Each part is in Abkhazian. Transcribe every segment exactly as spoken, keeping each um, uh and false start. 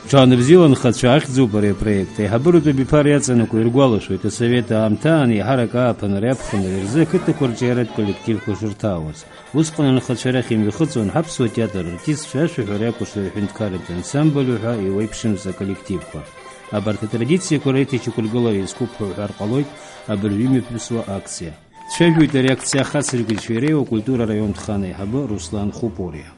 Ҽаанбзиала анхацәа ахьӡуп ари апроект. Аиҳабыратә абиԥара иаҵанакуа иргәалашәоит, асовет аамҭаан еиҳарак ааԥынреи аԥхынреи рзы ақыҭақәа рҿиаратә коллективқәа шырҭаауаз. Усҟан анхацәа рахь имҩахыҵуан ҳаԥсуа театр артистцәа, ашәаҳәареи акәашареи аҳәынҭқарратә ансамбль уҳәа еиуеиԥшымз аколлективқәа. Абарҭ атрадициақәа реиҭашьақәыргылара иазкуп ҳәа уҳәар ҟалоит абыржәы имҩаԥысуа акциа. Дцәажәоит ари акциа ахацыркыҩцәа иреиуоу акультура араионтә хан аиҳабы Руслан Хупуриа.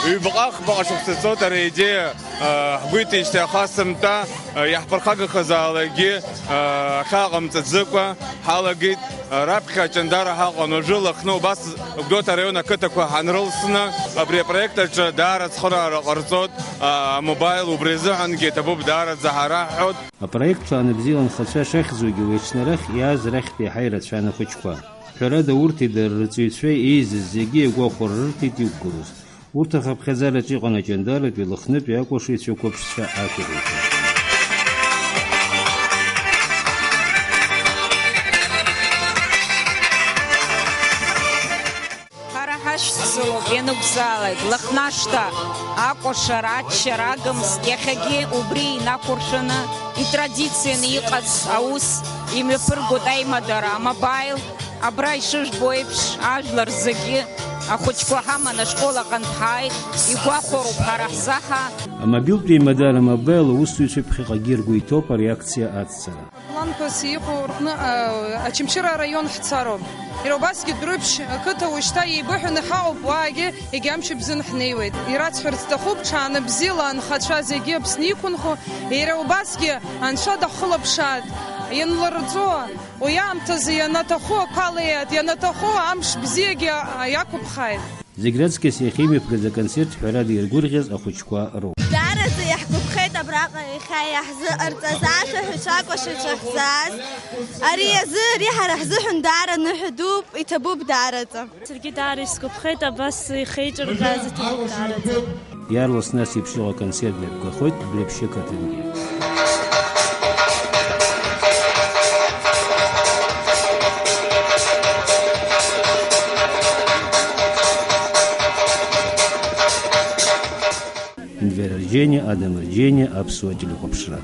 Ҩбаҟа-хԥаҟа шықәса ҵуеит ари аидеиа, а, ҳгәы иҭеижьҭеи, аха сынтәа, а, иаҳԥырхагахазаалакгьы, а, ахьааҟамҵаӡакәа ҳалагеит. А, раԥхьа Ҷандара ҳаҟан, уажәы Лыхны, убас Гәдоуҭа араион ақыҭақәа ҳанрылсны, абри апроект аҿы даара ацхыраара ҟарҵоит, а, амобаил, убри азыҳәангьы иҭабуп даараӡа ҳараҳҳәоит. Апроект Ҽаанбзиала анхацәа шахьӡугьы уи аҽны арахь иааз рахьтә еиҳа ирацәан ахәыҷқәа. Ҳәарада, урҭи дара рҵаҩцәеи еизаз зегьы иагәахәара рырҭеит иқәгылоз. Урҭ ахыԥхьаӡараҿы иҟан аҷандаратәи, лыхнытәи акәашаҩцәа қәыԥшцәа ашәаҳәаҩцәа. Ҳара ҳашьцылоуп ианакәзаалак, Лыхнашҭа акәашара, аччара, агымз, иахьагьы убри инақәыршәаны, итрадицианы иҟаз аус имҩаԥыргоит аимадара, амобаил, абра ишыжәбо еиԥш, ажәлар зегьы ахәыҷқәа ҳаман ашкол аҟынтә ҳааит, игәахәароуп ҳара ҳзаҳа. Амобилтә еимадара, амобаил аусзуҩцәа ԥхьаҟагьы ргәы иҭоуп ари акциа ацҵара. Апланқәас иҟоу рҟны, а, Очамчыра араион ҳцароуп. Иара убасгьы Дәрыԥшь ақыҭа уажәшьҭа еибыҳәаны ҳаҟоуп, уаагьы егьи амчыбзын ҳнеиуеит. Ираҵшәарц сҭахуп, ҽаанбзиала анхацәа зегьы Аԥсны иқәынхо, иара убасгьы Анцәа даҳхылаԥшааит, ианлырҵо, уи аамҭазы ианаҭаху ақәа леиааит, ианаҭаху амш бзиагьы иақәыԥхааит. Зегь раҵкьыс иахьа имҩаԥгаз аконцерт ҳәарада иргәырӷьаз ахәыҷқәа роуп. Даараӡа иаҳгәаԥхеит абраҟа иахьа иаҳзыҟарҵаз ашәаҳәаҩцәа, акәашаҩцәа ҳзааз. Ари азы, ари ҳара ҳзыҳәан даара ныҳәа дууп, иҭабуп даараӡа. Саргьы даара исгәаԥхеит, абас ихеиҿыркааз иҭабуп даараӡа. Иаарласны ас еиԥш иҟоу аконцерт мҩаԥгахоит Дәрыԥшь ақыҭангьы. Инвер Арџьениа, Адам Арџьениа, Аԥсуа телехәаԥшра.